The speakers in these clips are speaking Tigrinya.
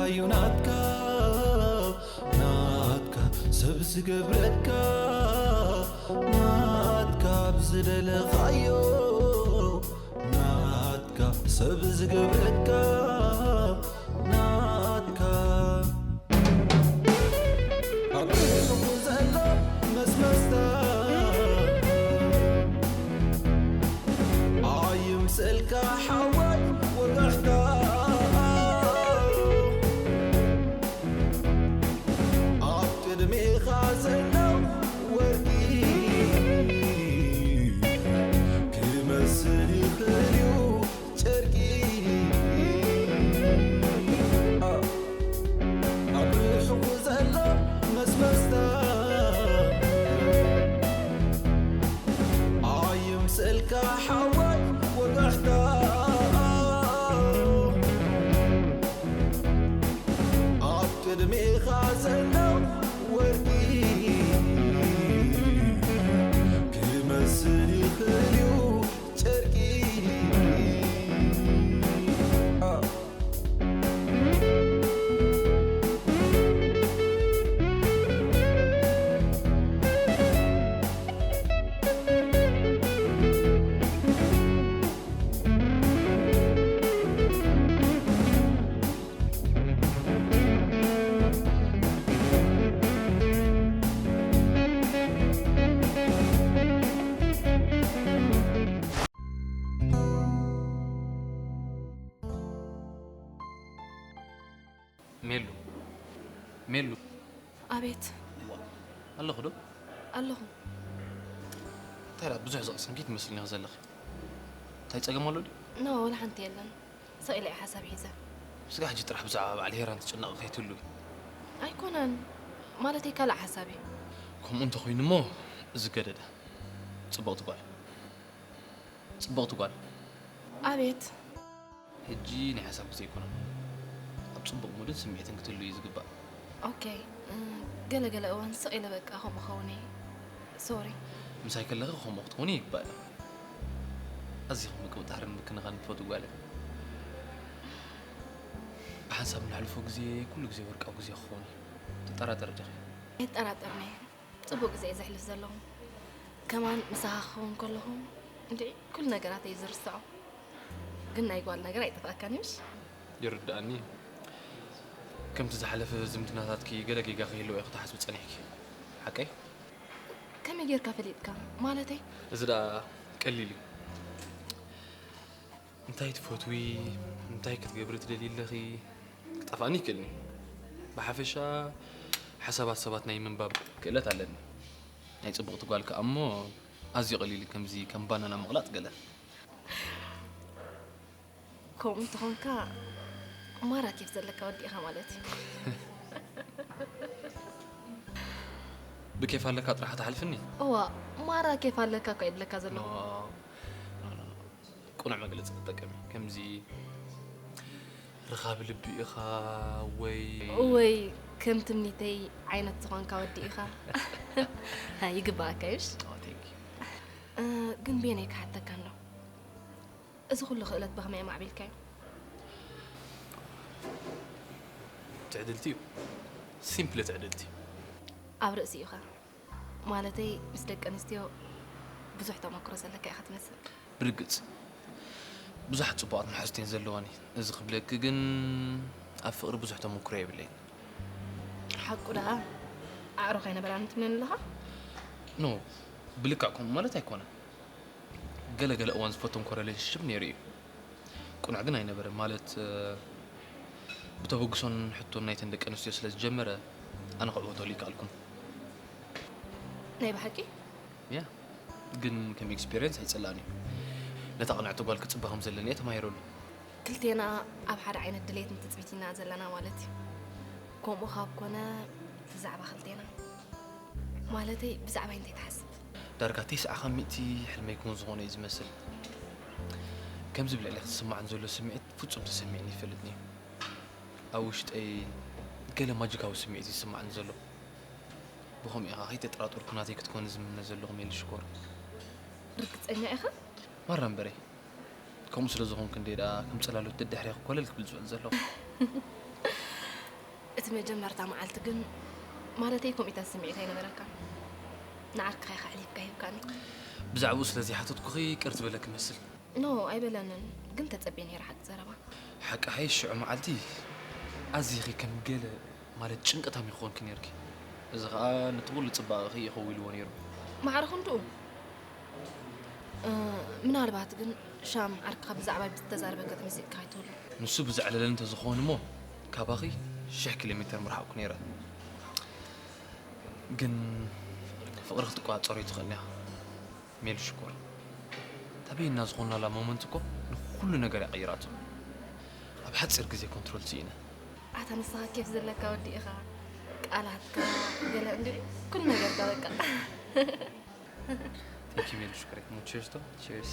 እዩ ናትካ ናትካ ሰብ ዝገብረካ ናትካ ብዝደለኻዮ ናትካ ሰብ ዝገብረካ ናትካ ኣብ ርእስኹ ዘሎ መስመስታ ኣይምሰልካ ሓወይ ወጋሕታ ኣብ ቅድሜኻ ዘሎ ወርቂ ክመስል ይኽእል እዩ ጨርቂ ኣብ ርሑቕ ዘሎ መስመስታ ኣይምሰልካ ሓወይ ወጋሕታ ኣብ ቅድሜኻ ዘሎ ወርቂ ክመስል ይኽእል እዩ ጨርቂ ሜሉ፣ ሜሉ። ኣቤት። ዋ፣ ኣለኹ ዶ? ኣለኹ። እንታይ ደኣ ብዙሕ ዝቐሰምኪ ትመስልኒ ዘለኺ። እንታይ ጸገም ኣሎ ድዩ? ኖ፣ ወላ ሓንቲ የለን። ስቕ ኢለ እየ ሓሳብ ሒዘ። ስጋ ሕጂ ጥራሕ ብዛዕባ በዓል ሄራን ትጭነቒ ከይትህልዊ። ኣይኮነን። ማለተይ ካልእ ሓሳብ እዩ። ከምኡ እንተኾይኑ እሞ ዝገደደ። ጽብቕቲ ጓል። ጽብቕቲ ጓል። ኣቤት። ሕጂ ናይ ሓሳብ ግዜ ኣይኮነን። ኣብ ጽቡቕ ሙድን ስምዒትን ክትህሉ እዩ ዝግባእ። ኦኬ፣ እ፣ ገለ ገለ እዋን ስቕ ኢለ በቃ ከምኡ ኸውን እየ። ሶሪ። ምሳይ ከለኺ ከምኡ ክትኮኒ ይግባእ። ኣዚኺ ምቅብጣርን ምክንኻን ትፈትዊ ጓል እያ። ብሓንሳብ እነሕልፎ ግዜ ኩሉ ግዜ ወርቃዊ ግዜ ክኸውን እዩ። ትጠራጠሪ ዲኺ? ኣይጠራጠርን እየ። ጽቡቕ ግዜ እየ ዘሕልፍ ዘለኹ። ከማን ምሳኻ ክኸውን ከለኹ እንድዒ ኩሉ ነገራት እየ ዝርስዖ። ግን ናይ ጓል ነገር ኣይጠፍኣካን እዩ ምሽ? ይርድኣኒ። ከምቲ ዝሓለፈ ዝምድናታትኪ ገለ ጌጋ ከይህልዎ ኢኺ ትሓስቢ ጸኒሕኪ። ሓቀይ? ከመይ ጌርካ ፈሊጥካ? ማለተይ? እዚ ደኣ ቀሊል እዩ። እንታይ ትፈትዊ? እንታይ ክትገብሪ ትደልዪ ኣለኺ? ክጠፍኣኒ ይክእልኒ። ብሓፈሻ ሓሳባት ሰባት ናይ ምንባብ ክእለት ኣለኒ። ናይ ጽቡቕቲ ጓል ከኣ እሞ ኣዝዩ ቀሊል እዩ፣ ከምዚ ከም ባናና ምቕላጥ ገለ። ከምኡ እንተኾንካ ማራ ኬፍ ዘለካ ወዲ ኢኻ ማለት እዩ። ብኬፍ ኣለካ ጥራሕ ትሓልፍኒ? እዋ፣ ማራ ኬፍ ኣለካ እኮ እየ ዝብለካ ዘለኹ። ኖ፣ ኖ፣ ኖ፣ ኖ። ቅኑዕ መግለጺ ትጠቀሚ። ከምዚ ርኻብ ልቢ ኢኻ ወይ ወይ ከም ትምኒተይ ዓይነት ዝኾንካ ወዲ ኢኻ። ይግባኣካ እዩሽ። ኦ፣ ቴንክ ዩ። እ፣ ግን ቤነይ ክሓተካ ኣሎ። እዚ ኩሉ ክእለት ብኸመይ ኣማዕቢልካዮ? ትዕድልቲ እዩ። ሲምፕሊ ትዕድልቲ። ኣብ ርእሲ ኢኻ። ማለተይ ምስ ደቂ ኣንስትዮ ብዙሕ ተመክሮ ዘለካ ኢኻ ትመስል። ብርግጽ ብዙሓት ጽቡቓት መሓዙት እየን ዘለዋኒ። እዚ ክብለኪ ግን ኣብ ፍቕሪ ብዙሕ ተመክሮ የብለይን። ሓቁ ደኣ ኣዕሩኽ ኣይነበራን ትብለኒ ኣለኻ? ኖ፣ ብልክዕ ከምኡ ማለት ኣይኮነን። ገለ ገለ እዋን ዝፈተንኮ ሪሌሽንሽፕ ነይሩ እዩ። ቅኑዕ ግን ኣይነበረን። ማለት፣ እ፣ ብተበግሶን ሕቶን ናይተን ደቂ ኣንስትዮ ስለ ዝጀመረ፣ ኣነ ክዕወተሉ ኣይከኣልኩን። ናይ ብሓቂ? ያ፣ ግን ከም ኤክስፔሪየንስ ኣይጸላእን እዩ። ነታ ቅንዕቲ ጓል ክጽበ ከም ዘለኒ እየ ተማሂረሉ። ክልቴና ኣብ ሓደ ዓይነት ድሌትን ትጽቢትን ኢና ዘለና ማለት እዩ። ከምኡ ካብ ኮነ፣ ብዛዕባ ክልቴና፣ ማለተይ፣ ብዛዕባይ እንታይ ትሓስብ? ዳርጋ ተስዓ ካብ ሚእቲ ሕልመይ ክውን ዝኾነ እዩ ዝመስል። ከምዚ ብልዕሊ ክትስማዕን ዘሎ ስምዒት ፍጹም ተሰሚዕኒ ይፈልጥን እዩ። ኣብ ውሽጠይ ገለ ማጂካዊ ስምዒት እዩ ዝስማዕኒ ዘሎ። ብኸምኡ ኢኻ ከይተጠራጠርኩ ናተይ ክትኮኒ ዝምነ ዘለኹ ሜሊ ሽኮር። ርግጸኛ ኢኻ? ማራ እምበረይ። ከምኡ ስለ ዝኾንኩ እንዴ ደኣ ከም ጽላሎት ደድሕሬኺ ኮለል ክብል ዝውዕል ዘለኹ። እቲ መጀመርታ መዓልቲ ግን፣ ማለተይ፣ ከምኡታት ስምዒት ኣይነበረካን። ንዓርክኻ ኢኻ ኣሕሊፍካ ሂብካኒ። ብዛዕባኡ ስለ ዘይሓተትኩኺ ቅር ዝበለኪ መስል። ኖ፣ ኣይበለንን፣ ግን ተጸብየ ነይረ ሓቂ ዘረባ። ሓቂ ሓይሽ ሽዑ መዓልቲ ኣዚኺ ከም ገለ ማለት ጭንቅታም ይኾንኪ ነይርኪ። እዚ ኸኣ ነቲ ኩሉ ጽባቐኺ የኸዊልዎ ነይሩ። ማዕረ ክንድኡ? እ፣ ምናልባት ግን ሻም ዓርክኻ ብዛዕባይ ብዝተዛረበካ ተመሲጥካ ኣይትህሉ። ንሱ ብዘዕለለኒ እንተዝኸውን እሞ ካባኺ ሽሕ ኪሎ ሜተር ምርሓቕኩ ነይረ። ግን ፍቕሪ ክትቆጻጸሮ ኣይትኽእልን ኢኻ ሜሉ ሽኮር። እታ በይና ዝኾንናላ ሞመንት እኮ ንኹሉ ነገር እያ ቀይራቶ። ኣብ ሓጺር ግዜ ኮንትሮል ስኢነ። ኣታ ንስኻ ኬፍ ዘለካ ወዲ ኢኻ። ቃላትካ ገለ እንዲ ኩሉ ነገርካ በቃ። Thank you ሜሉ ሽኮር። ሞ ቺርስ ዶ? Cheers።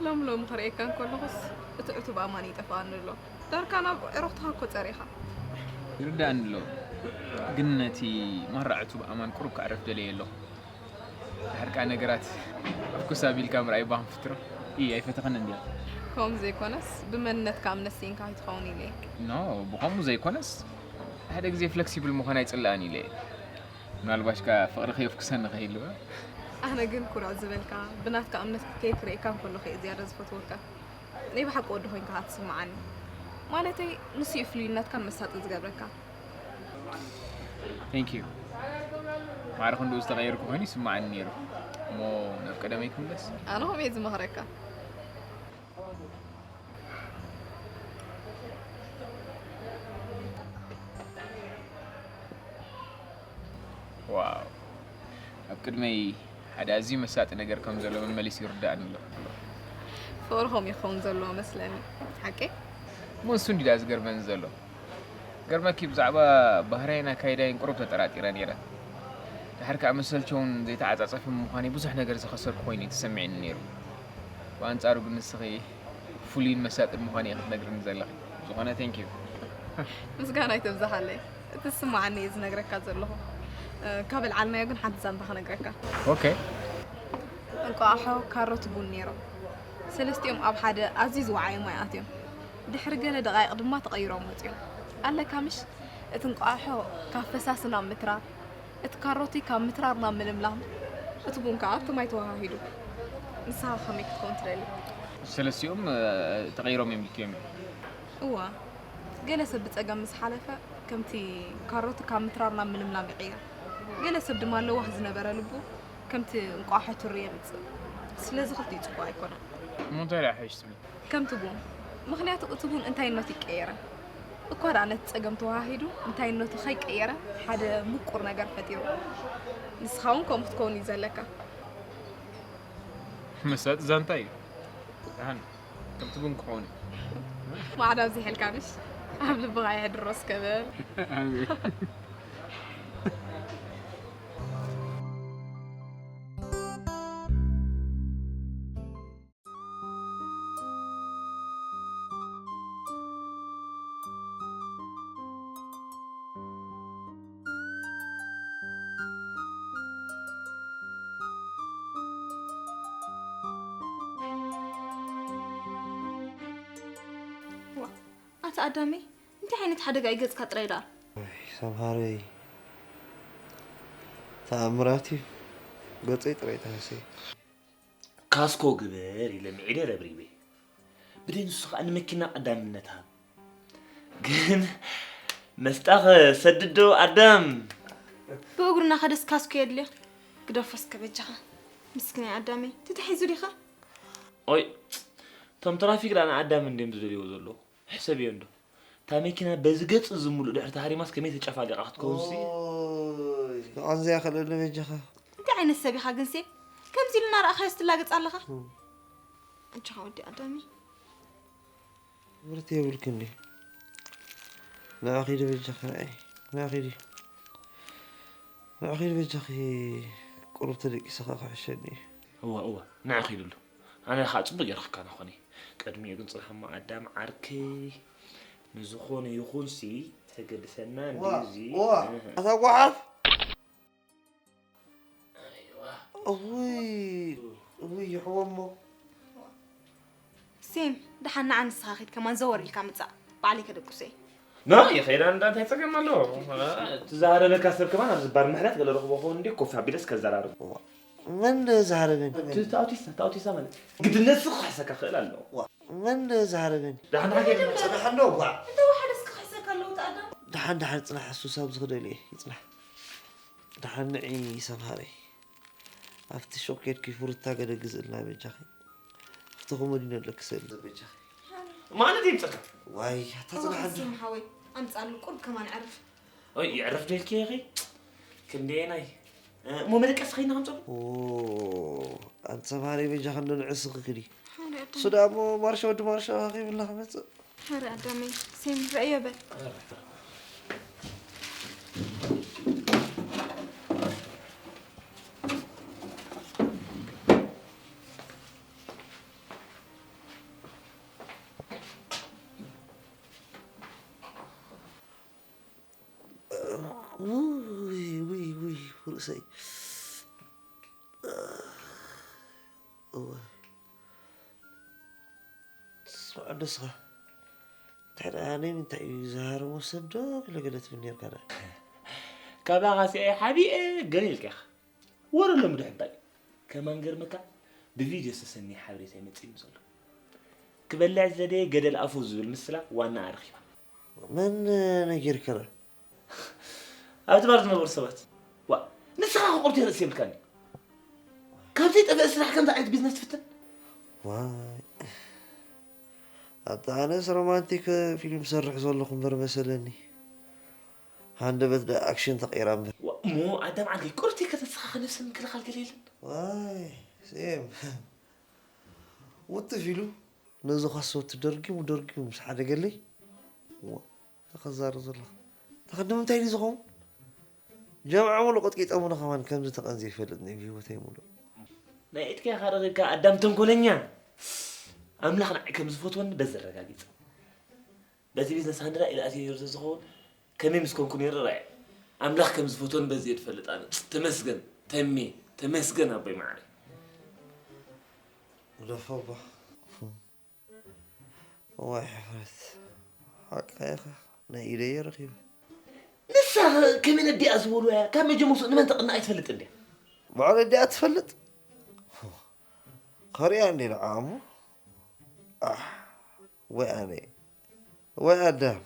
ሎም ሎም ክርእየካ እንከለኹስ እቲ ዕቱብ ኣማን ይጠፍኣኒ ኣሎ። ዳርካ ናብ ዕረፍትኻ እኮ ጸሪኻ። ይርዳእኒ ኣሎ፣ ግን ነቲ ማራ ዕቱብ ኣማን ቁሩብ ከዕርፍ ደልየ ኣለኹ። ድሕር ከኣ ነገራት ኣፍኩስ ኣቢልካ ምርኣይ እባ ክንፍትሮ። እይ ኣይፈተኸን እንድያ። ከምኡ ዘይኮነስ ብመንነትካ እምነት ስኢንካ ኣይትኸውን ኢለ እየ። ኖ፣ ብኸምኡ ዘይኮነስ ሓደ ግዜ ፍለክሲብል ምዃን ኣይጽላእን ኢለ እየ። ምናልባሽ ከኣ ፍቕሪ ከየፍኩሰኒ ከይህልወ። ኣነ ግን ኩርዕ ዝበልካ ብናትካ እምነት ከይክርእየካ እንከለኹ እየ ዝያዳ ዝፈትወካ። ናይ ብሓቂ ወዲ ኮይንካ ከኣ ትስምዓኒ። ማለተይ ንሱ እዩ ፍሉይነትካን መሳጢ ዝገብረካ። Thank you። ማዕረ ክንድኡ ዝተቐየርኩ ኮይኑ ይስምዓኒ ነይሩ። እሞ ናብ ቀደመይ ክምለስ? ኣነ ከምኡ እየ ዝመኽረካ። ዋው ኣብ ቅድመይ ሓደ ኣዝዩ መሳጢ ነገር ከም ዘሎ መመሊሱ ይርዳእኒ ኣሎ። ፍቕሪ ከምኡ ይኸውን ዘለዎ መስለኒ። ሓቀይ? እሞ ንሱ እንዲ ደኣ ዝገርመኒ ዘሎ። ገርመኪ ብዛዕባ ባህርያይን ኣካይዳይን ቁሩብ ተጠራጢረ ነይረ። ድሓር ከኣ መሰልቸውን ዘይተዓጻጸፍን ምዃነይ ብዙሕ ነገር ዝኸሰርኩ ኮይኑ እዩ ተሰሚዕኒ ነይሩ። ብኣንጻሩ ግን ንስኺ ፍሉይን መሳጥን ምዃነይ ኢኺ ክትነግርኒ ዘለኺ። ብዝኾነ thank you። ምስጋና ኣይተብዝሓለይ። እቲ ዝስምዓኒ እየ ዝነግረካ ዘለኹ። ካብ ኣልዓልናዮ ግን ሓንቲ ዛንታ ክነግረካ። Okay። እንቋቑሖ፣ ካሮት፣ ቡን ነይሮም። ሰለስቲኦም ኣብ ሓደ ኣዝዩ ዝወዓየ ማይ ኣትዮም። ድሕሪ ገለ ደቓይቕ ድማ ተቐይሮም ወጺኦም። ኣለካ ምሽ? እቲ እንቋቑሖ ካብ ፈሳሲ ናብ ምትራር፣ እቲ ካሮቲ ካብ ምትራር ናብ ምልምላም፣ እቲ ቡን ከኣ ኣብቲ ማይ ተወሃሂዱ። ንስኻ ከመይ ክትከውን ትደሊ? ሰለስቲኦም ተቐይሮም እዮም ልክዮም እዮም። እዋ፣ ገለ ሰብ ብጸገም ምስ ሓለፈ ከምቲ ካሮቲ ካብ ምትራር ናብ ምልምላም ይቕየር። ገለ ሰብ ድማ ለዋህ ዝነበረ ልቡ ከምቲ እንቋቑሖ ትሪ የምጽእ። ስለዚ ክልቲኡ ጽቡቕ ኣይኮነን። እሞ እንታይ ደኣ ሓይሽ ትብሊ? ከምቲ ቡን። ምኽንያቱ እቲ ቡን እንታይነቱ ይቀየረ። እኳ ደኣ ነቲ ጸገም ተወሃሂዱ እንታይነቱ ከይቀየረ ሓደ ምቁር ነገር ፈጢሩ። ንስኻ እውን ከምኡ ክትከውን እዩ ዘለካ። መሳጢ ዛንታ እዩ። ደሓን ከምቲ ቡን ክኸውን እዩ። ማዕዳ ኣብዚሐልካ ምሽ ኣብ ልብኻ የሕድሮ እስከ በል። ኣሜን። ኣታ ኣዳመይ እንታይ ዓይነት ሓደጋ እዩ ገጽካ ጥራይ ደኣ? ሰምሃረይ ተኣምራት እዩ ገጸይ ጥራይ ተሃሰየ። ካስኮ ግበር ኢለ ምዒደ ረብሪበ። ብደይ ንሱ ኸኣ ንመኪና ቀዳምነት ሃብ። ግን መስጣ ኸ ሰድድ ዶ ኣዳም? ብእግሩ እናኸደስ ካስኮ የድልዮ። ግደፎ እስከ በጃኻ። ምስኪናይ ኣዳመይ ተታሒዙ ዲኻ? ኦይ እቶም ትራፊክ ደኣ ንኣዳም እንድዮም ዝደልይዎ ዘለዉ። ሕሰብዮ እንዶ። እታ መኪና በዚ ገጽ እዚ ሙሉእ ድሕሪ ተሃሪማስ ከመይ ተጨፋሊቓ ክትከውንሲ? ኦይ። መዓዝ እያ ከለለ በጃኻ። እንታይ ዓይነት ሰብ ኢኻ ግንሴ? ከምዚ ኢሉ እናረኣኻዮስ ትላገጽ ኣለኻ? ኣንቺኻ ወዲ ኣዳሚ። ክብርቲ የብልክን ድዩ? ንዓ ኺዲ በጃኻ ንዓይ። ንዓ ኺዲ። ንዕኺ በጃኺ ቁሩብ ተደቂሰ ኸዓ ክሕሸኒ እዩ። እዋ፣ እዋ፣ ንዕኺ ኢሉ ኣሎ። ኣነ ኸዓ ጽቡቕ ገይረ ክከናኸን እየ። ቅድሚኡ ግን ጽንሓ እሞ ኣዳም ዓርከይ፣ ንዝኾነ ይኹንሲ ተገድሰና ዋ፣ እንድዩ እዚ። ዋ፣ እህ። ኣታ ጓሓፍ! ኣይዋ። እውይ፣ እውይ፣ ይሕወ እሞ። ሴም፣ ደሓን ንዓ ንስኻ ኺድ ከማን ዘወር ኢልካ ምጻእ። ባዕለይ ከደቅሶ እየ። ኖ፣ ይኸይድ ኣንዳ እንታይ ጸገም ኣለዎ? እቲ ዝሃረመካ ሰብ ከማን ኣብዚ ባር ምሕረት ገለ ረኽቦ ክኸውን እንድዩ ኮፍ ኣቢለስ ከዘራርቦ። ዋ፣ መን ዝሃረመኒ? እቲ ኣውቲስታ፣ እቲ ኣውቲስታ ማለት ግድነት ክሕሰካ ክእል ኣለዎ። ዋ፣ መን ዝሃረመኒ? ደሓን ደሓን ከይድ። ጽናሕ ኣለዎ፣ ዋ። እንተ ወሓደ እስኪ ክሕሰካ ኣለዎ፣ እቲ ኣዳም። ደሓን ደሓን ጽናሕ፣ እሱስ ኣብዚ ክደልዮ ይጽናሕ። ደሓን ንዒ ሰምሃረይ። ኣብቲ ሹቕ ኬድኪ ፍሩታ ገለ ግዝእልና በጃኺ። ኣብቲ ኮመዲኖ ኣለኪ ስእሊ በጃኺ። ማለት ይምጸካ። ዋይ፣ ኣታ ጽናሕ እንዶ። ስም ሓወይ፣ ኣምጻሉ ቁርብ ከማን ዕርፍ። ኦይ፣ ይዕርፍ ዶ ኢልኪ ኢኺ? ክንደየናይ? እ፣ እሞ መደቀሲ ኸይድና ከምጸሉ? ኦ፣ ኣንቲ ሰምሃረይ በጃኺ እንዶ ንዕስኺ ክዲ። ሓደ ኣዳም። እሱ ደኣ እሞ ማርሻ ወዲ ማርሻ ከይብላ ክመጽእ። ኧረ ኣዳመይ፣ ሴም፣ ረእዮ በል። ውይ፣ ውይ፣ ውይ፣ ርእሰይ። እወ። ስማዕ፣ ንስኻ እንታይ ደኣ፣ ናይ ምንታይ እዩ ዝሃረሞ ሰብ ዶ ገለ ገለ ትብል ኔርካ ደኣ? ካባኻ ሲኣይ ሓቢኤ ገለ ኢልካ ኢኻ። ወረ ሎሚ ዶ ሕባይ? ከማን ገርመካ፣ ብቪድዮ ዝተሰነየ ሓበሬታ እዩ መጺኡኒ ዘሎ። ክበልዕ ዝደለየ ገደል ኣፉ ዝብል ምስላ ዋናኣ ረኺባ። መን ነጊርካ ደኣ? ኣብቲ ባር ዝነበሩ ሰባት። ዋ፣ ንስኻ ቁርቴ ርእሲ የብልካን እዩ። ካብ ዘይጠፍአ ስራሕ ከምዚ ዓይነት ቢዝነስ ትፍትን? ዋይ። ኣታ ኣነስ ሮማንቲክ ፊልም ዝሰርሕ ዘለኹ እምበር መሰለኒ። ሃንደበት ደኣ ኣክሽን ተቐይራ እምበር። ዋ፣ እሞ ኣዳም ዓርከይ ቁርቴ ከተስኻኸ ነብሲ ምክልኻል ገለ የለን? ዋይ፣ ሴም። ውትፍ ኢሉ ነዚ ኻሶት ደርጊሙ ደርጊሙ ምስ ሓደገለይ። ዋ፣ ተኸዛሪ ዘለኹ። ተኸዲ ምንታይ ድዩ ዝኸውን? ጀምዓ ሙሉ ቀጥቂጠሙኒ ከማን ከምዚ ተቐንዘ ይፈልጥ ናይ ብህይወተይ ሙሉ። ናይ ኢድካ ኢኻ ረኺብካ ኣዳም ተንኮለኛ። ኣምላኽ ንዓይ ከም ዝፈትወኒ በዚ ኣረጋጊጸ። በዚ ቢዝነስ ሃንድራ ኢለ ኣትየ ነይሩ ተዝኸውን ከመይ ምስ ኮንኩ ነይረ ራእየ። ኣምላኽ ከም ዝፈትወኒ በዚ እየ ዝፈልጥ ኣነ። ተመስገን ተሜ፣ ተመስገን ኣቦይ ማዕረ። ግደፎ ኣቦ። እዋይ ሕፍረት። ሓቅኻ ኢኻ። ናይ ኢደይ እየ ረኺበ። ንሳ ከመይ ነዲኣ ዝበልዋ እያ። ካብ መጀመርትኡ ንመን ተቕንኣ ኣይትፈልጥን ድያ? ባዕሉ ኣዲኣ ትፈልጥ? ከርእያ እንዴ ንዓ እሞ? ኣሕ፣ ወይ ኣነ። ወይ ኣዳም።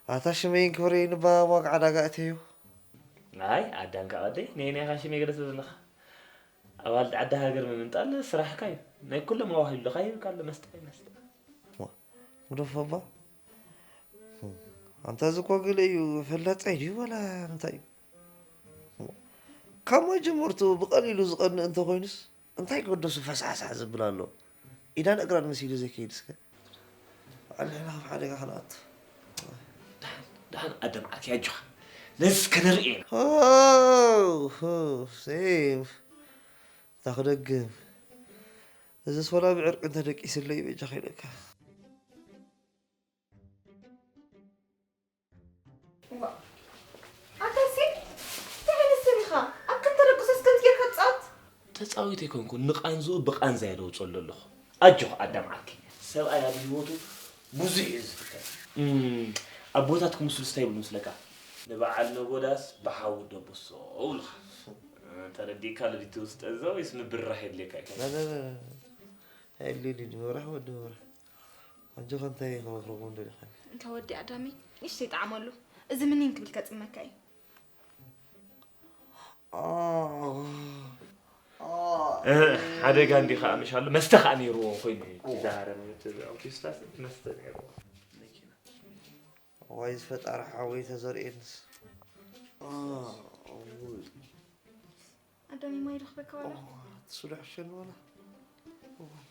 ኣታ ሽመይን ክብረይን እባ ዋጋ ዕዳጋ እተዮ። ኣይ፣ ኣዳም ካብ ኣደይ፣ ነየናይ ኢኻ ሽመይ ገለ ትብል ዘለኻ? ኣባል ዓዲ ሃገር ምምንጣል ስራሕካ እዩ። ናይ ኩሎም ኣዋሂዱልኻ ይህብካ ኣሎ፣ መስተ፣ መስተ። ዋ፣ ግደፎ እባ። ኣንታ እዚ እኮ ገለ እዩ፣ ፈላጻይ ድዩ ዋላ እንታይ እዩ? ካብ መጀመርትኡ ብቐሊሉ ዝቐንእ እንተኾይኑስ፣ እንታይ ገደሱ ፈሳሕሳሕ ዝብል ኣሎ? ኢዳን እግራን መሲሉ ዘይከይድ እስከ። ባዕልና ካብ ሓደጋ ክንኣቱ። ደሓን፣ ደሓን ኣደም ዓርኪ ኣጆኻ። ነዚ ከነርኢ ኢና። ሆ፣ ሆ፣ ሴም። እታ ክደግም። እዝስ ወላ ብዕርቂ እንተደቂስለይ በጃኻ ኢለካ። ዋ፣ ኣታ ሲ፣ እንታይ ዓይነት ሰብ ኢኻ? ኣብ ክልተ ደቂ ሶስት ከምዚ ጌርካ ትጻወት? ተጻዊት ኣይኮንኩን፣ ንቓንዝኡ ብቓንዛ እየ ለውጾ ዘለኹ። ኣጆኽ ኣዳም ዓርኪ፣ ሰብኣይ ኣብ ህይወቱ ብዙሕ እዩ ዝፍተን። እም፣ ኣቦታት ክምስሉስ እንታይ ይብሉ ምስለካ? ንበዓል ነጎዳስ ብሓዊ ደብሶ ይብሉኻ። ተረዲእካ ኣሎ ድዩ እቲ ውስጠ እዛ ወይስ ምብርራሕ የድልየካ እዩ? ላ፣ ላ፣ ላ፣ ላ። ኣየድልየኒ፣ ምብራህ ወዲ ምብራህ። ኣጆኻ እንታይ ክመኽረኩም ደሊኻ? እንካ ወዲ ኣዳመይ፣ ንእሽተይ ጠዓመሉ። እዚ ምኒን ክብል ከጽመካ እዩ። ኣ፣ ኣ፣ እ፣ ሓደጋ እንዲ ኸዓ ምሽ ኣሎ፣ መስተ ኸዓ ነይርዎ ኮይኑ እዩ። ኦ። እቲ ዝሃረመ እቲ ኣውቲስታስ መስተ ነይርዎ። መኪና። ዋይ ዝፈጣሪ ሓወይ ተዘርእየንስ። ኣ፣ እውይ። ኣዳመይ ማይ ዶ ክበካ ዋላ? ኦ፣ ትስዶ ሕሸኒ ዋላ። እዋይ።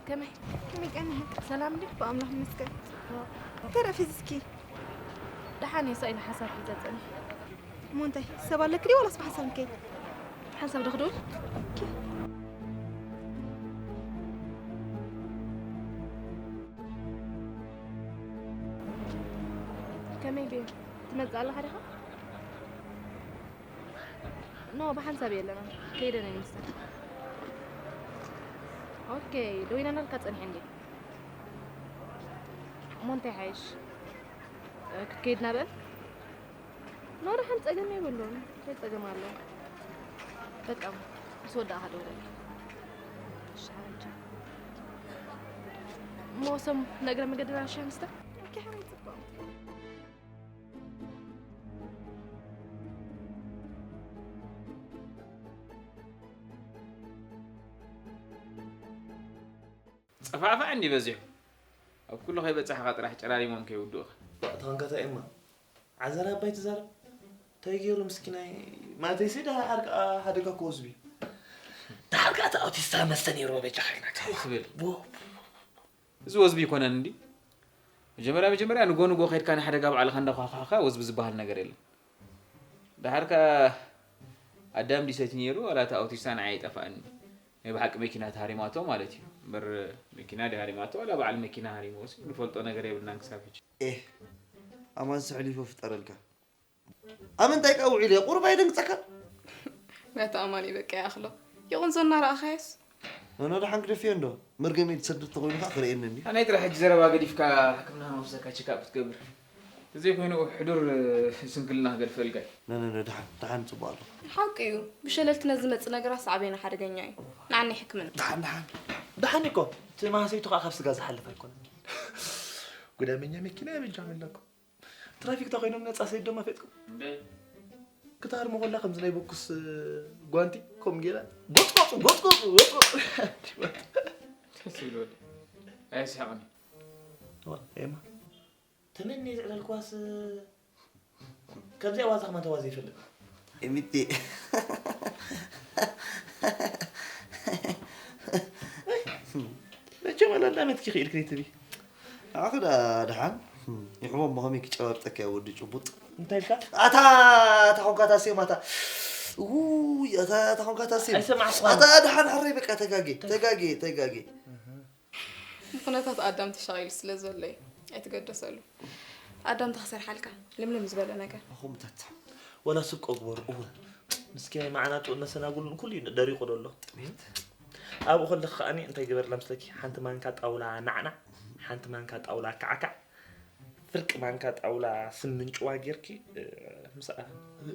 ከመይ? ከመይ ቀኒኺ? ሰላም ድዩ? ብኣምላኽ ይመስገን። ተረፊ እስኪ። ደሓን እየ፣ ሳኢለ ሓሳብ ሒዘ ጸኒሐ። እሞ እንታይ? ሰብ ኣለኪ ድዩ ዋላስ ብሓሳብ ንከይድ? ሓንሳብ ዶ ክድውል? ከመይ ድዩ? ትመጽእ ኣለኻ ዲኻ? ኖ፣ ብሓንሳብ የለና። ከይደ ናይ ምስታ። ኦኬ፣ ደዊለናልካ ጸኒሐ እንዴ? እሞ እንታይ ሓይሽ? እ፣ ክትከይድ ናበል? ኖ፣ ደሓን ጸገም የብሉን። እንታይ ጸገም ኣለዎ? በቃ፣ ምስ ወዳእኻ ደውለለይ። እሺ፣ ሓበጃ። እሞ ሰም ነግረ መገድና ሻሂ ንስተ? ኦኬ፣ ሓንቲ ጽቡቕ። ጸፋዕፋዕ እንዲ በዚሑ። ኣብ ኩሉ ከይበጻሕካ ጥራሕ ጨራሪሞም ከይውድኡኻ። ዋእ፣ ተኸንካታ ኤማ። ዓዘራ ኣባይ ትዛረብ። እንታይ ገይሩ ምስኪናይ? ማለተይሲ ደሓር ከኣ ሓደጋ እኮ ወዝቢ። ደሓር ከኣ እቲ ኣውቲስታ መስተ ነይርዎ በጃኻ ኢልናካ። እንታይ ትብል? ቦ። እዚ ወዝቢ ይኮነን እንዲ። መጀመርያ፣ መጀመርያ ንጎ ንጎ ከይድካ ንሓደጋ ባዕልኻ እንዳኳኳዕካ ወዝቢ ዝበሃል ነገር የለን። ደሓር ከኣ ኣዳም ድዩ ሰትዩ ነይሩ፣ ዋላ እቲ ኣውቲስታ ንዓይ ኣይጠፍኣኒ። ናይ ብሓቂ መኪና ተሃሪማቶ ማለት እዩ። እምበር መኪና ድያ ሃሪማቶ፣ ዋላ በዓል መኪና ሃሪምዎሲ ንፈልጦ ነገር የብልናን ክሳብ ሕጂ። ኤህ፣ ኣማን ስሕሊፎ ፍጠረልካ። ኣብ ምንታይ ከኣ ውዒሉ እየ? ቁሩብ ኣይደንግጸካን? ነቲ ኣማን እዩ በቃ ይኣኽሎ። ይቕንዞ እናረኣኻዮስ? ነኖ ደሓን ክደፍዮ እንዶ? መርገመይ ትሰድድ ተኾይኑ ከኣ ክርእየኒ እንድዩ። ኣናይ ጥራሕ ሕጂ ዘረባ ገዲፍካ ሕክምና መውሰካ ቸካፕ ክትገብር። ተዘይኮይኑ ሕዱር ስንክልና ክገድፈልካ እዩ። ነነነ ደሓን፣ ደሓን ጽቡቕ ኣሎ። ሓቂ እዩ። ብሸለልትነት ዝመጽእ ነገራት ሳዕቤኑ ሓደገኛ እዩ። ንዓኒ ሕክምና። ደሓን፣ ደሓን። ደሓን እኮ። እቲ ማህሰይቱ ከኣ ካብ ስጋ ዝሓልፍ ኣይኮነን። ጉዳመኛ መኪና እየ በጃኹም ኢለኩም። ትራፊክ ተኾይኖም ነጻ ሰይድ ደማ ፈጥኩም። እንደ ክታር መኾላ ከምዚ ናይ ቦክስ ጓንቲ ከም ጌራ ጎጽ ጎጽ፣ ጎጽ ጎጽ፣ ጎጽ ጎጽ። ደስ ይብል ወዲ። ኣየስሕቕን እዩ። ዋ፣ ኤማ። ተመኒ ዝዕለልክዋስ ከምዚኣ ዋዛ ከማን ተዋዚ ይፈልጥ። ኤሚቴ። መቸም ኣላላመትኪ ክኢልክኒ ትቢ። ኣኺ ደኣ ደሓን። ይሕቦ እሞ ከመይ ክጨባብጠካ እየ ወዲ ጭቡጥ። እንታይ ኢልካ? ኣታ፣ ኣታ ኾንካ ኣታ ሴም ኣታ። ውይ፣ ኣታ፣ ኣታ ኾንካ ኣታ ሴም። ኣይሰማዕኩኻን። ኣታ ደሓን ሕረይ በቃ ተጋጌ፣ ተጋጌ፣ ተጋጌ። ብኹነታት ኣዳም ተሻቒሉ ስለ ዘሎ እዩ። ኣይትገደሰሉ። ኣዳም ተኽሰርሓልካ ልምልም ዝበለ ነገር። ኣኹምታት። ወላ ስብቆ ግበሩ። እወ። ምስኪናይ መዓናጥኡን መሰናጉሉን ኩሉ እዩ ደሪቑ ዘሎ። ጥሜት። ኣብኡ ከለኺ ከኣኒ እንታይ ግበርላ መስለኪ? ሓንቲ ማንካ ጣውላ ናዕናዕ፣ ሓንቲ ማንካ ጣውላ ካዕካዕ፣ ፍርቂ ማንካ ጣውላ ስምንጭዋ ጌርኪ፣ እ፣ ምስኣ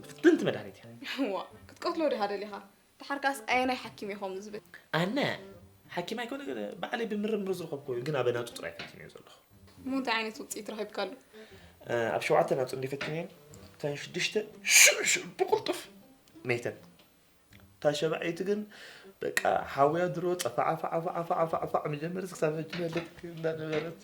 ፍትንቲ መድሃኒት እያ። እዋ፣ ክትቀትሎ ዲኻ ደሊኻ? ደሓር ከኣስ ኣየናይ ሓኪም እዩ ከምኡ ዝብል? ኣነ ሓኪም ኣይኮነ፣ ግን ባዕለይ ብምርምር ዝረኸብኩ እዩ፣ ግን ኣበናቱ ጥራይ ፈቲነዮ ዘለኹ። እሞ እንታይ ዓይነት ውፅኢት ረኺብካሉ? እ፣ ኣብ ሸውዓተ ናጹ እንዲ ፈቲነየን፣ እተን ሽዱሽተ ሽዕ ሽዕ ብቕልጡፍ መይተን። እታ ሸባዐይቲ ግን በቃ ሓውያ ድሮ ጸፋዓ ፋዓ ፋዓ ፋዓ ፋዓ ፋዓ መጀመርስ ክሳብ ሕጂ መለጥ እንዳነበረት፣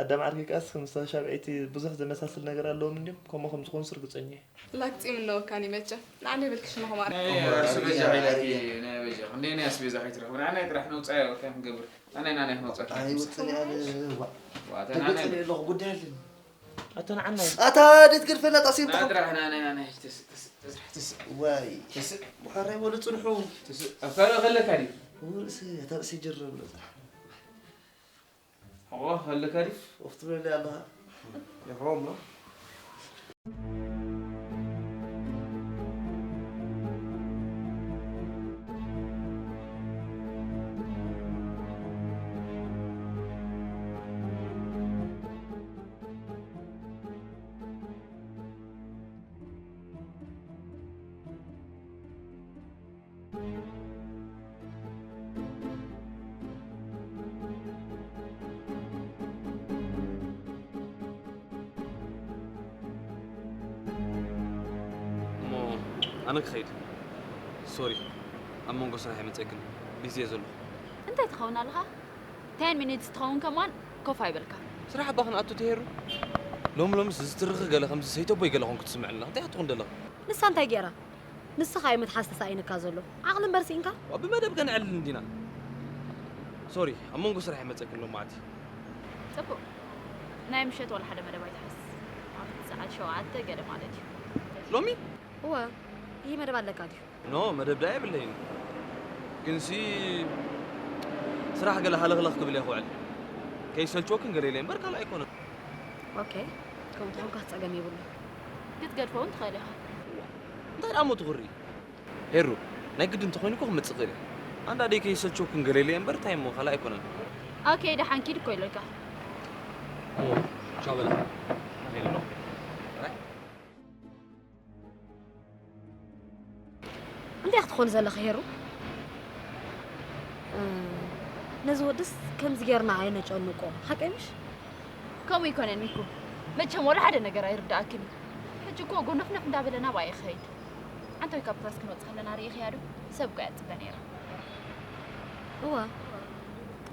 ኣዳም ዓርኪ ከኣስ ምስታ ሻብዐይቲ ብዙሕ ዘመሳስል ነገር ኣለዎም እንድዮም፣ ከምኡ ከም ዝኾኑስ ርግጸኛ እየ። ላግጺም እነወካኒ መቸም። ንዓና ይበልኪ ሽምኹም ኣረ። ናይ ኣስቤዛ ሓይላኪ፣ ናይ ኣበጃ። ክንደይ ናይ ኣስቤዛ ከይትረኽቢ። ንዓና ጥራሕ ነውጻዮ፣ እንታይ ክንገብር? ኣነ ኢና ናይ ክንወጻ። ኣይወጽን እየ ኣነ። ዋ። ዋ፣ ኣታ ተገጽ ናናይ። እየ ኣለኹ፣ ጉዳይ ኣለኒ። ኣታ ንዓናይ። ኣታ ደት ገድፈና ጣሲም ንዓ ተኸም-፣ ጥራሕ፣ ንዓ፣ ንዓ፣ ንዓ፣ ተስ-፣ ተስ-፣ ተስራሕ፣ ተስ-፣ ዋይ። ተስ-፣ ብሓራይ ወለ ጽንሑ። ተስ-፣ ኣብ ካልእ ከለካ ድዩ? ርእሲ፣ ኣታ ርእሲ ይጀርር ብሎ ጽንሑ። ሕቆ ከለካ ድዩ? ወፍቲ በሊ ኣለኻ። ይሕቦ እሞ። እሞ ኣነ ክኸይድ። ሶሪ፣ ኣብ መንጎ ስራሕ የመፀክን፣ ቢዚ እየ ዘለኹ። እንታይ ትኸውን ኣለኻ? ቴን ሚኒትስ ትኸውን ከማን ኮፍ ኣይበልካ። ስራሕ እባ ክንኣቱ ተሄሩ። ሎም ሎምስ ዝትርኺ ገለ ከምዚ ሰይተቦይ ገለ ኾንኩ ትስምዐልና። እንታይ ኣትኹን ደለኻ? ንሳ እንታይ ገይራ? ንስኻ እዩ መትሓዝ ተሳኢንካ ዘሎ። ዓቕሊ እምበር ስኢንካ? ዋ፣ ብመደብ ከነዕልል እንዲና። ሶሪ፣ ኣብ መንጎ ስራሕ ይመጸኪ ሎማዓንቲ። ጽቡቕ። ናይ ምሸት ዋላ ሓደ መደብ ኣይትሓዝ። ኣብቲ ሰዓት ሸውዓተ ገለ ማለት እዩ። ሎሚ እወ፣ ይህ መደብ ኣለካ ድዩ? ኖ፣ መደብ ደኣ የብለይን። ግንሲ ስራሕ ገለ ሃለኽለኽ ክብል እየ ክውዕል። ከይሰልችወክን ገለ ኢለ እምበር ካልእ ኣይኮነን። ኦኬ፣ ከምኡ ተኾንካ ጸገም የብሉ። ክትገድፎ እውን ትኽእል ኢኻ። እንታይ ደኣ እሞ ትኹሪ? ሄሩ፣ ናይ ግድን እንተኾይኑ እኮ ክመጽእ ክእል እየ። ኣንዳደይ ከይሰልችወክን ገለ ኢለ እምበር እንታይ እሞ ካልእ ኣይኮነን። ኦኬ፣ ደሓን ኪድ እኮ ኢለካ። ቻው በላ። እንታይ ክትኾን ዘለኺ ሄሩ? እ፣ ነዚ ወድስ ከምዚ ጌርና ኣይነጨንቆ። ሓቀይ ምሽ? ከምኡ ይኮነን ሚኩ። መቸም ወላ ሓደ ነገር ኣይርዳእክን እዩ። ሕጂ እኮ ጎነፍነፍ እንዳበለ ናብኣ ይኸይድ። ዓንተወይ ካብ ክላስ ክንወጽእ ከለና ርኢኽያ ዶ? ሰብ እኮ እያ ትጽበ ነይራ። እወ፣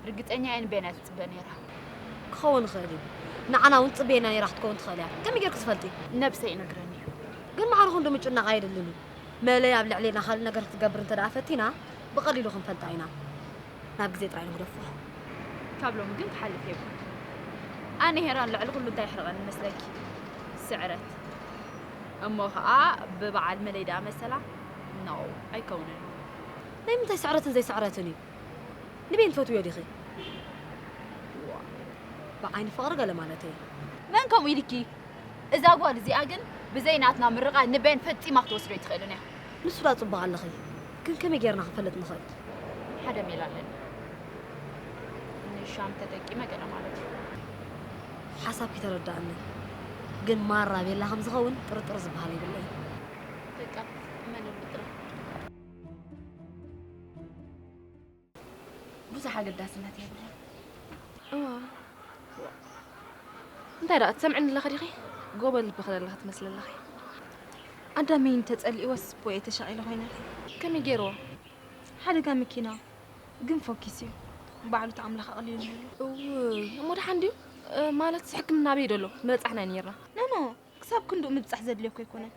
ርግጸኛ እየ ንቤን እያ ትጽበ ነይራ። ክኸውን ይኽእል እዩ። ንዓና እውን ጽበየና ነይራ ክትከውን ትኽእል እያ። ከመይ ጌርኩ ዝፈልጥ? ነብሰይ ይነግረኒ እዩ። ግን ማዕርኹ እንዶ ምጭናቕ ኣየድልን እዩ። መለይ ኣብ ልዕሌና ካልእ ነገር ክትገብር እንተ ደኣ ፈቲና ብቐሊሉ ክንፈልጣ ኢና። ናብ ግዜ ጥራይ ንግደፎ። ካብ ሎሚ ግን ክሓልፍ የብሉ። ኣነ ሄራን ልዕሊ ኩሉ እንታይ ይሕርቐኒ መስለኪ? ስዕረት። እሞ ኸኣ ብበዓል መለይ ደኣ መሰላ? ኖ፣ ኣይከውንን። ናይ ምንታይ ስዕረትን ዘይስዕረትን እዩ? ንቤን ትፈትውዮ ዲኺ? ብዓይኒ ፍቕሪ ገለ ማለት እየ። መን ከምኡ ኢልኪ? እዛ ጓል እዚኣ ግን ብዘይ ናትና ምርቓ ንቤን ፈጺማ ክትወስዶ ኣይትኽእልን እያ። ንሱ ዳ ጽቡቕ ኣለኺ፣ ግን ከመይ ጌርና ክንፈልጥ ንኽእል? ሓደ ሜላ ኣለኒ። ንሻም ተጠቂመ ገለ ማለት እዩ። ሓሳብኪ ተረዳእኒ፣ ግን ማራ ቤላ ከም ዝኸውን ጥርጥር ዝበሃል የብለይ። በቃ እመንሉ ጥራሕ። ብዙሕ ኣገዳስነት የብሉን። እዋ፣ እንታይ ደኣ ትሰምዕኒ ኣለኺ ዲኺ? ጎበል ልቢ ከለለኺ ትመስሊ ኣለኺ። ኣዳመይን ተጸሊእወስ ቦየ ተሻቒለ ኮይነ። ከመይ ገይርዎ? ሓደጋ መኪና። ግን ፎኪስ እዩ። ባዕሉ እቲ ኣምላኽ ኣቕሊሉ ኣሎ። እውይ፣ እሞ ደሓን ድዩ? እ፣ ማለትስ ሕክምና ኣበይ ደሎ? ምበጻሕና ነይርና። ኖ፣ ኖ፣ ክሳብ ክንድኡ ምብጻሕ ዘድልዮ እኮ ኣይኮነን።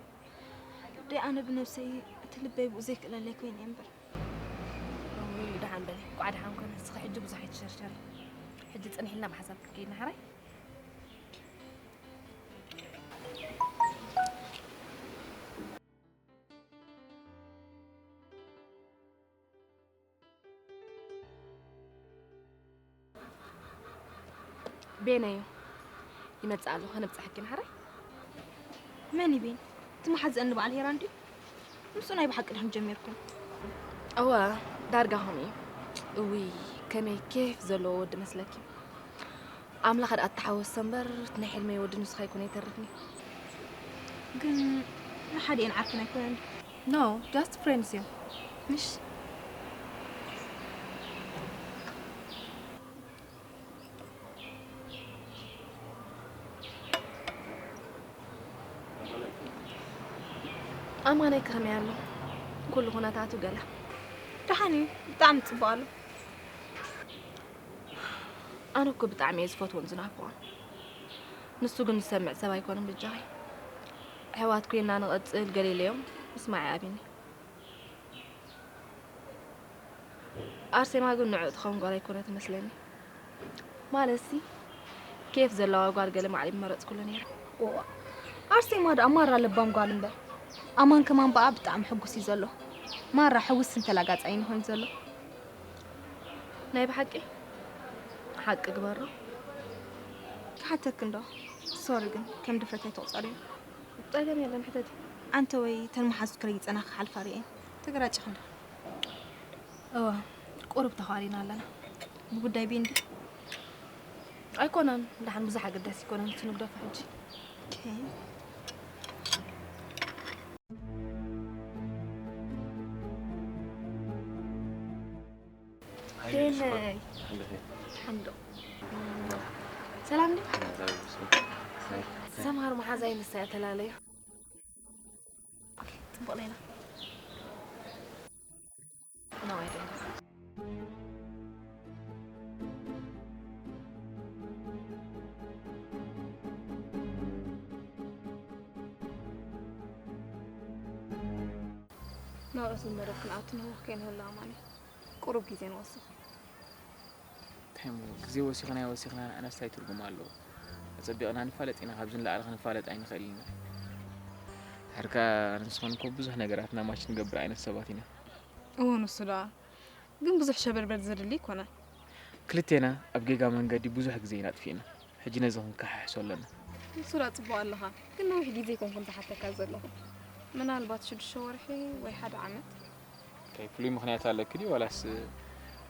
ደይ ኣነ ብነብሰይ እቲ ልበይ ብኡ ዘይክእለለይ ኮይነ እየ እምበር። እውይ፣ ደሓን በሊ። እንቋዕ ደሓን ኮነ። ንስኺ ሕጂ ብዙሕ ኣይትሸርሸሪ። ሕጂ ጽንሒልና ብሓሳብ ክንከይድ ንሓራይ። ቤነዮ ይመጽእ ኣሎ፣ ከነብጽሐኪ ንሓራይ። መን እዩ ቤን? እቲ መሓዘኒ በዓል ሄራን ድዩ? ምስኡ ናይ ብሓቂ ድሕን ጀሚርኩም? እወ፣ ዳርጋ ከምኡ እዩ። እውይ፣ ከመይ ኬፍ ዘለዎ ወዲ መስለኪ። ኣምላኽ ደኣ ኣተሓወሶ እምበር፣ እቲ ናይ ሕልመይ ወዲ ንሱ ከይኮነ ይተርፍኒ። ግን ንሓዲኤን ዓርክን ኣይኮነን ድዩ? ኖ፣ ጃስት ፍሬንድስ እዮም። ምሽ? ኣማነይ ከመይ ኣሎ? ኩሉ ኩነታቱ ገለ? ደሓን እዩ፣ ብጣዕሚ ጽቡቕ ኣሎ። ኣነ እኮ ብጣዕሚ እየ ዝፈትዎን ዝናፍቖን። ንሱ ግን ዝሰምዕ ሰብ ኣይኮነን በጃኺ። ኣሕዋት ኮይንና ንቐጽል ገለ ኢለዮም ምስማዕ ይኣብዩኒ። ኣርሴማ ግን ንዕኡ ትኸውን ጓል ኣይኮነትን መስለኒ። ማለትሲ ኬፍ ዘለዋ ጓል ገለ ማዕረ ምመረጽኩሉ ነይረ። ዋ፣ ኣርሴማ ደኣ ማራ ለባም ጓል እምበር። ኣማን ከማን በኣ ብጣዕሚ ሕጉስ እዩ ዘሎ። ማራ ሕውስን ተላጋጻይን ኮይኑ ዘሎ። ናይ ብሓቂ ሓቂ ግበሮ። ክሓተኪ እንዶ። ሶሪ ግን ከም ድፍረት ኣይትቑጸርዮ። ጸገም የለን ሕተቲ። ኣንተ ወይ ተን መሓዙት ክረጊጸና ክሓልፋ ርእየን። ተገራጭኺ እንዶ። እወ፣ ቁሩብ ተዃሪና ኣለና። ብጉዳይ ቤን ድዩ? ኣይኮነን፣ ደሓን ብዙሕ ኣገዳሲ ኣይኮነን፣ እሱ ንግደፎ ሕጂ። ኦኬ። ቤነይ። ሓንዶ። ሰላም ድዩ? ሰምሃር መሓዛይ ንሳ እያ ተላለዮ። ኦኬ፣ ጽቡቕ ሌላ። ናብ ርእሲ መደብ ክንኣቱ ንህወኽ ከይንህሉ ኣማኒ። ቁሩብ ግዜ ንወስኽ። እሞ ግዜ ወሲኽናዮ ወሲኽና ንዓናስ እንታይ ትርጉም ኣለዎ? ኣጸቢቕና ንፋለጥ ኢና፣ ካብዚ ንላዕሊ ክንፋለጥ ኣይንኽእልን ኢና። ድሓር ከኣ ንስኽን እኮ ብዙሕ ነገራትና ማች ንገብር ዓይነት ሰባት ኢና። እወ፣ ንሱ ደኣ ግን ብዙሕ ሸበድበድ ዘድሊ ኣይኮነን። ክልቴና ኣብ ጌጋ መንገዲ ብዙሕ ግዜ ኢና ኣጥፊእና። ሕጂ ነዚ ክንከሓሕሶ ኣለና። ንሱ ደኣ ጽቡቕ ኣለኻ፣ ግን ነዊሕ ግዜ ኣይኮንኩን ዝሓተካ ዘለኹ። ምናልባት ሽዱሽተ ወርሒ ወይ ሓደ ዓመት። እንታይ ፍሉይ ምኽንያት ኣለኪ ድዩ ዋላስ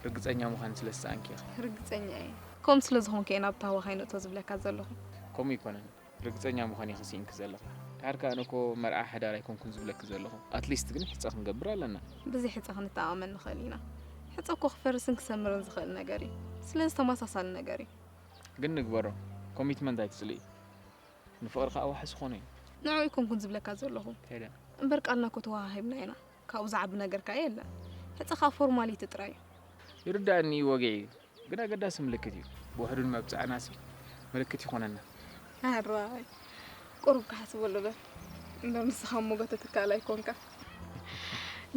ርግጸኛ ምዃን ስለ ዝሰኣንኪ ኢኺ? ርግጸኛ እየ። ከምኡ ስለ ዝኾንኩ እየ ናብ ታህዋ ከይንእቶ ዝብለካ ዘለኹ። ከምኡ ኣይኮነን። ርግጸኛ ምዃን ኢኺ ስኢንኪ ዘለኺ። ድሓር ከኣ ኣነ እኮ መርዓ ሓዳር ኣይኮንኩን ዝብለኪ ዘለኹ። ኣትሊስት ግን ሕጸ ክንገብር ኣለና። ብዘይ ሕጸ ክንተኣማመን ንኽእል ኢና። ሕጸ እኮ ክፈርስን ክሰምርን ዝኽእል ነገር እዩ። ስለዚ ተመሳሳሊ ነገር እዩ። ግን ንግበሮ። ኮሚትመንት ኣይትጽልኢ። ንፍቕሪ ከኣ ዋሕስ ዝኾነ እዩ። ንዕኡ ኣይኮንኩን ዝብለካ ዘለኹ። እንታይ ደኣ? እምበር ቃልና እኮ ተወሃሂብና ኢና። ካብኡ ዝዓቢ ነገር ከኣ የለን። ሕጸ ከኣ ፎርማሊቲ ጥራይ እዩ። ይርዳእኒ እዩ፣ ወግዒ እዩ። ግን ኣገዳሲ ምልክት እዩ። ብውሕዱ ንመብጽዓናሲ ምልክት ይኾነና። ኣራይ፣ ቁሩብ ክሓስበሉ በል። እምበር ንስኻ እሞ ጎተትካል ኣይኮንካ።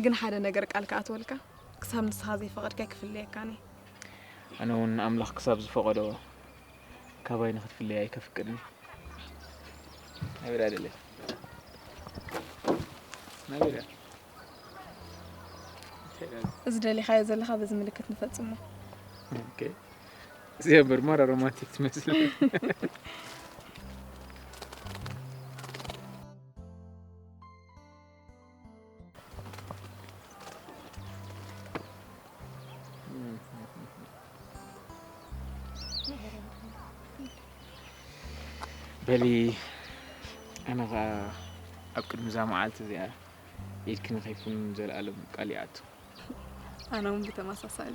ግን ሓደ ነገር ቃል ክኣትወልካ፣ ክሳብ ንስኻ ዘይፈቐድካይ ክፍለየካን እየ። ኣነ እውን ኣምላኽ ክሳብ ዝፈቐዶ ካባይ ንኽትፍለይ ኣይከፍቅድን። ናበይ ደኣ ደለኻ? ናበይ ደኣ? እንታይ ደኣ? እዚ ደሊኻዮ ዘለኻ በዚ ምልክት ንፈጽሞ። ኦኬ። እዚኣ እምበር ማራ ሮማንቲክ ትመስል። በሊ፣ ኣነ ኸኣ ኣብ ቅድሚ እዛ መዓልቲ እዚኣ ኢድኪ ንኸይፍንን ዘልኣለም ቃል ይኣቱ። ኣነ እውን ብተመሳሳሊ።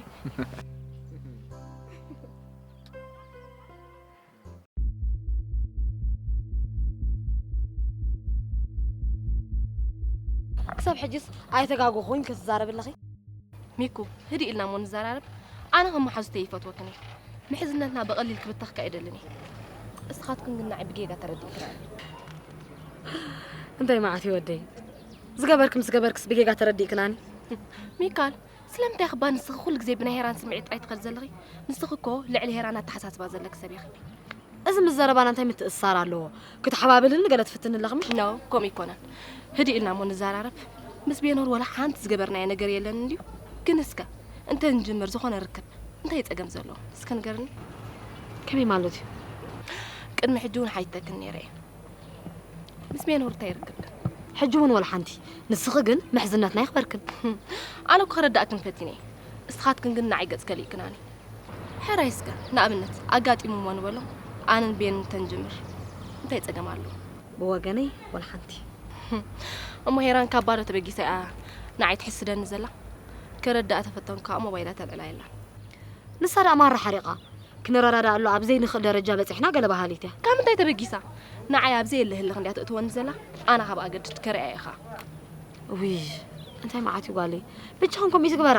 ክሳብ ሕጅስ ኣይተጋገኹን ክትዛረቢ ኣለኺ። ሚኩ፣ ህድእ ኢልና እሞ ንዘራረብ። ኣነ ከም መሓዙተይ ይፈትወክን እየ። ምሕዝነትና ብቐሊል ክብተኽ ከኣ ኣይደልን እየ። እስኻትክን ግን ንዓይ ብጌጋ ተረዲእክን ኣለኺ። እንታይ መዓት እዩ ወደይ? ዝገበርክ ምስ ገበርክስ ብጌጋ ተረዲእክናኒ። ሚካል፣ ስለምንታይ እባ ንስኺ ኩሉ ግዜ ብናይ ሄራን ስምዒት ጥራይ ትኸዲ ዘለኺ? ንስኺ እኮ ልዕሊ ሄራን ኣተሓሳስባ ዘለኪ ሰብ ኢኺ። እዚ ምስ ዘረባና እንታይ ምትእስሳር ኣለዎ? ክትሓባብልኒ ገለ ትፍትኒ ኣለኺ ምሽ? ኖ፣ ከምኡ ኣይኮነን። ህድእ ኢልና እሞ ንዘራረብ። ምስ ቤኖር ወላ ሓንቲ ዝገበርናዮ ነገር የለን እንድዩ። ግን እስከ እንተ ንጅምር ዝኾነ ርክብ እንታይ ጸገም ዘለዎ? እስከ ንገርኒ። ከመይ ማለት እዩ? ቅድሚ ሕጂ እውን ሓቲተክን ነይረ እየ። ምስ ቤኖር እንታይ ርክብ? ሕጂ እውን ወላ ሓንቲ። ንስኺ ግን ምሕዝነትና የኽበርክን። ኣነ እኮ ከረዳእክን ፈቲነ እየ። እስኻትክን ግን ንዓይ ገጽ ከሊእክናኒ። ሕራይ እስከ፣ ንኣብነት፣ ኣጋጢሙ እሞ ንበሎ፣ ኣነን ቤንን ተንጅምር። እንታይ ጸገም ኣለዎ? ብወገነይ፣ ወላ ሓንቲ። እሞ ሄራን ካብ ባዶ ተበጊሳ እያ ንዓይ ትሕስደኒ ዘላ? ከረድኣ ተፈተንኩ፣ ከኣ ሞባይላ ተልዕላ የላን። ንሳ ደኣ ማራ ሓሪቓ። ክንረዳዳኣሉ ኣብ ዘይንኽእል ደረጃ በጺሕና ገለ በሃሊት እያ። ካብ ምንታይ ተበጊሳ? ንዓይ ኣብ ዘየለ ህልኽ እንድያ ተእትወኒ ዘላ? ኣነ ካብ ኣገድድ ከርእያ ኢኻ። ውይ፣ እንታይ መዓት እዩ ጓለይ። ብቻኹም ከምኡ ይትግበራ።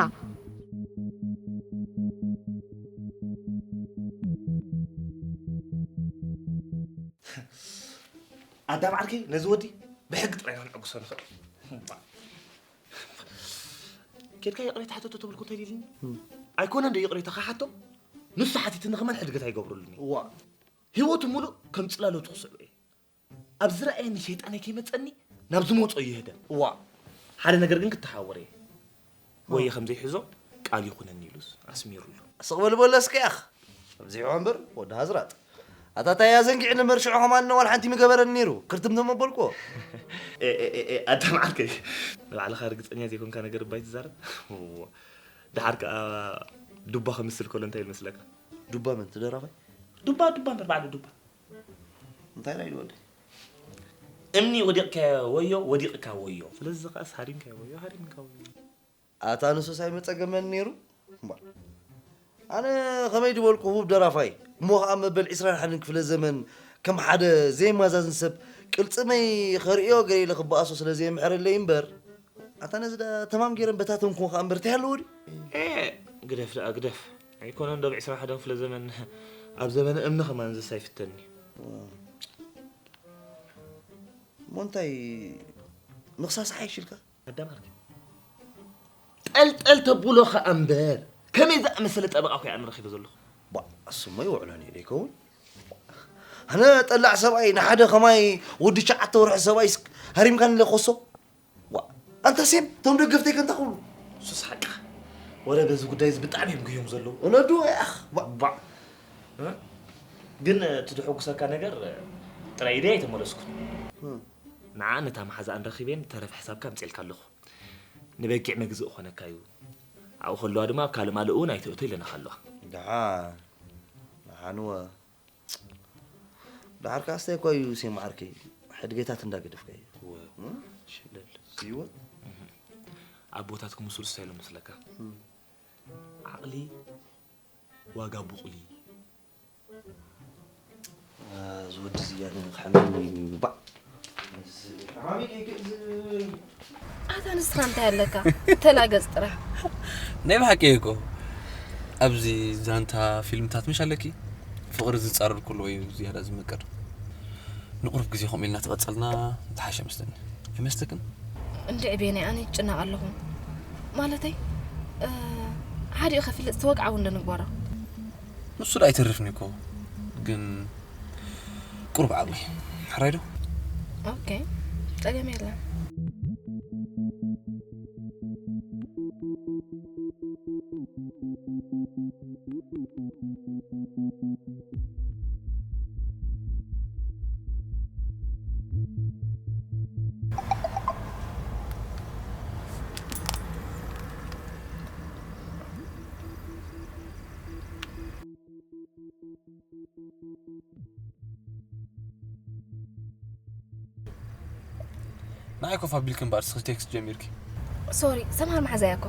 ኣዳም ዓርከይ፣ ነዚ ወዲ ብሕጊ ጥራይ ኢና ክንዕግሶ ንኽእል። ኬድካ ይቕሬታ ሕተቶ ተብልኩ እንተሊልኒ? ኣይኮነን ዶ ይቕሬታ ክሓቶ? ንሱ ሓቲትኒ ከማን ሕድገት ኣይገብረሉን እየ። እዋ። ህይወቱ ሙሉእ ከም ጽላሎቱ ክስዕቦ እየ። ኣብ ዝረኣየኒ ሸይጣነይ ከይመጸኒ ናብ ዝመጾ ይህደ። እዋ። ሓደ ነገር ግን ክተሓወር እየ። ወየ ከም ዘይሕዞ ቃል ይኹነኒ ኢሉስ ኣስሚሩሉ። ስቕ በል በሎ እስከ ያኽ። ኣብዚሑ እምበር ወዲ ሃዝራጥ። ኣታ ታይ ኣዘንጊዕኒ እምበር ሽዑ ኸማን ዋላ ሓንቲ ምገበረኒ ነይሩ። ክርትም ተመበልኩዎ። ኤ፣ ኤ፣ ኤ፣ ኤ፣ ኣዳም ዓርከይ። ንባዕልኻ ርግጸኛ ዘይኮንካ ነገር እባ ኣይትዛረብ። እዎ። ደሓር ከኣ ዱባ ክምስል ከሎ እንታይ ኢሉ መስለካ? ዱባ መን? እቲ ደራፋይ? ዱባ፣ ዱባ እምበር ባዕሉ ዱባ። እንታይ ኢላ ኢሉ ወደይ? እምኒ ወዲቕካዮ ወዮ፣ ወዲቕካ ወዮ። ስለዚ ከኣስ ሃሪምካዮ ወዮ፣ ሃሪምካ ወዮ። ኣታ ንሱስ ኣይመጸገመን ነይሩ። እምባ። ኣነ ከመይ ድበልኩ ህቡብ ደራፋይ፣ እሞ ኸኣ መበል ዕስራን ሓደን ክፍለ ዘመን ከም ሓደ ዘይመዛዝን ሰብ ቅልጽመይ ኸርእዮ ገለ ኢለ ክበኣሶ ስለ ዘየምሕረለይ እምበር፣ ኣታ ነዚ ደኣ ተማም ገይረ በታተንኩ ኸኣ እምበር እንታይ ኣለዎ ድዩ? ኤ፣ ግደፍ ደኣ ግደፍ። ኣይኮነን ዶ ኣብ ዕስራን ሓደን ክፍለ ዘመን፣ ኣብ ዘመነ እምኒ ኸማን ዝስ ኣይፍተን'ዩ። እሞ እንታይ ምኽሳስ ሓይሽ ኢልካ? ኣዳም ዓርከይ። ጠልጠል ተብሎ ኸኣ እምበር፣ ከመይ ዝኣመሰለ ጠበቓ እኮ እየ ኣነ ረኺበ ዘለኹ። ዋ፣ እሱሞ ይውዕሎ ነይሩ ይከውን። ኣነ ጠላዕ ሰብኣይ ንሓደ ከማይ ወዲ ትሽዓተ ወርሒ ሰብኣይ ስክ-፣ ሃሪምካኒ ለኮሶ። ዋ፣ ኣንታ ሴም፣ እቶም ደገፍተይ ከ እንታይ ክብሉ? ሱስ ሓቅኻ። ወረ በዚ ጉዳይ እዚ ብጣዕሚ እዮም ግዮም ዘለዉ። እነዱ፣ ያኽ፣ ባ-፣ ባ-፣ እ? ግን እቲ ድሕጉሰካ ነገር፣ ጥራይ ኢደይ ኣይተመለስኩን። እ። ንዓ ነታ መሓዛኣን ረኺበን፣ ተረፈ ሕሳብካ ኣምፅኤልካ ኣለኹ። ንበጊዕ መግዝእ ክኾነካ እዩ። ኣብኡ ከለዋ ድማ ኣብ ካልእ ማልእ እውን ኣይተእቶ ኢለናኻ ኣለዋ። ደሓን፣ ደሓን እወ። ደሓር ከኣ ኣስታይ እኳ እዩ ሴም ዓርከይ፣ ሕድገታት እንዳገደፍካ እዩ። እወ፣ እም? ሽለል። ህይወት? እህ። ኣቦታትኩም እሱር እንታይ ኢሎም መስለካ? እም። ዓቕሊ ዋጋ ቡቕሊ። አ፣ እዚ ወዲ እዚ እያ ክሓምም እዩ፣ ባዕ። እዚ ሓማሚ ከይክ-፣ እዚ ኣታ ንስኻ እንታይ ኣለካ? ተላገጽ ጥራሕ። ናይ ብሓቂ እኮ ኣብዚ ዛንታ ፊልምታት ምሽ ኣለኪ? ፍቕሪ ዝጻረር ኩሉ እዩ ዝያዳ ዝምቅር። ንቁሩብ ግዜ ከምኡ ኢልና ተቐጸልና ዝሓሸ መስለኒ። ኣይመስለክን? እንድዒ ቤናይ፣ ኣነ ይጭነቕ ኣለኹ። ማለተይ፣ እ፣ ሓዲኡ ከፊልጥ ተወግዓዊ እንዶ ንግበሮ። ንሱ ዶ ኣይተርፍን እኮ። ግን ቁሩብ ዓብይ። ሕራይ ዶ? ኦኬ፣ ጸገም የለን። ንዓይ ኮፍ ኣቢልኪ እምበኣር፣ ንስኺ ቴክስት ጀሚርኪ። ሶሪ፣ ሰምሃር መሓዛይ እኮ።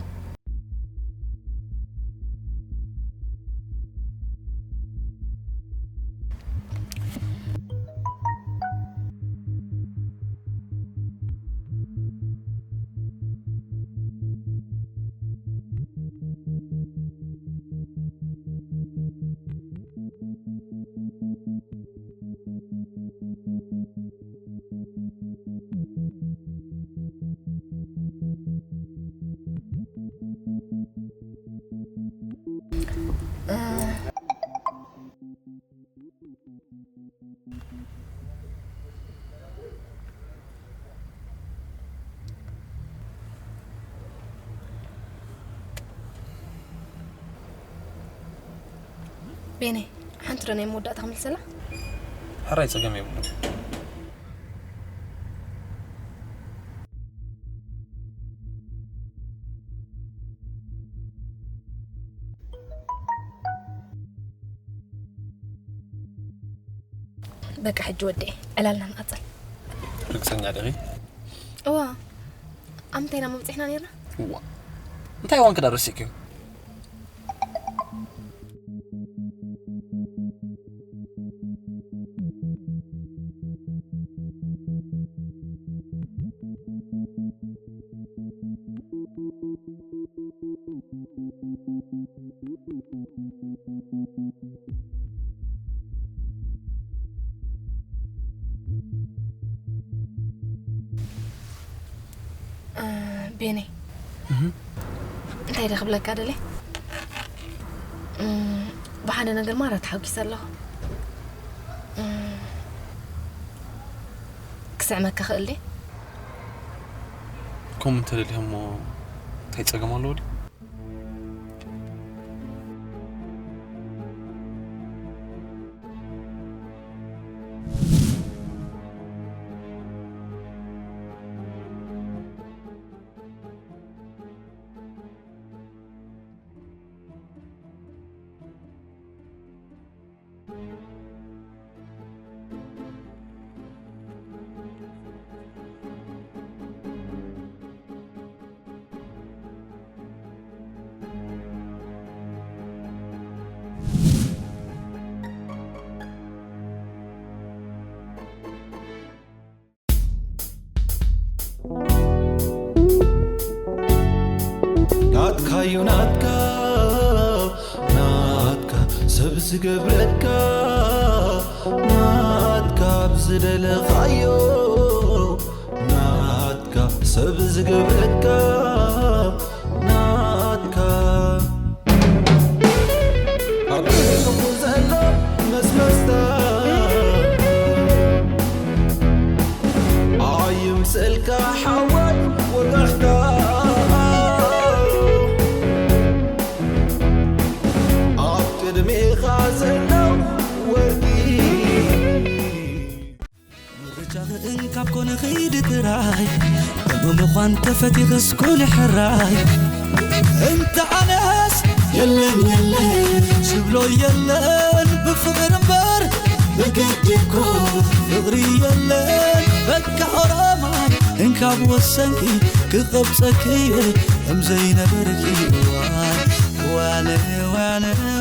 ቤኔ፣ ሓንቲ ዶ ናይ መወዳእታ ክምልሰላ? ሕራይ ጸገም የብሉን። በቃ ሕጂ ወዲኤ ዕላልና ንቐጽል። ርግጸኛ ዲኺ? እዋ፣ ኣብ ምንታይ ኢና መብጺሕና ኔርና? እዋ፣ እንታይ እዋን ክዳ ረሲእክዮ? እ፣ ቤኔ፣ እህ። እንታይ ደ ክብለካ ደለ? እም፣ ብሓደ ነገር ማራ ተሓጒሰ ኣለኹ። እም፣ ክስዕመካ ክእል ድየ? ከምኡ እንተደሊኻ እሞ እንታይ ጸገም ኣለዎ ድዩ? ናትካ እዩ ናትካ፣ ናትካ ሰብ ዝገብረካ፣ ናትካ ኣብ ዝደለኻዮ፣ ናትካ ሰብ ዝገብረካ፣ ናትካ ኣብ ሓወይ ወጋሕታ ኣብ ቅድሜኻ ዘሎ ወርቂ። ምርጫኽን ካብ ኮነ ኺድ ጥራይ፣ ብምዃን ተፈቲኽስ ኩን ሕራይ። እንተ ኣነስ የለን የለን ዝብሎ የለን፣ ብፍቕሪ እምበር ብግዲ እኮ ፍቕሪ የለን። በቃ ኦሮማይ እንካብ ወሰንኪ ክቐብጸኪ እየ፣ ከም ዘይነበርኪ ዋነ ዋነ ዋነ።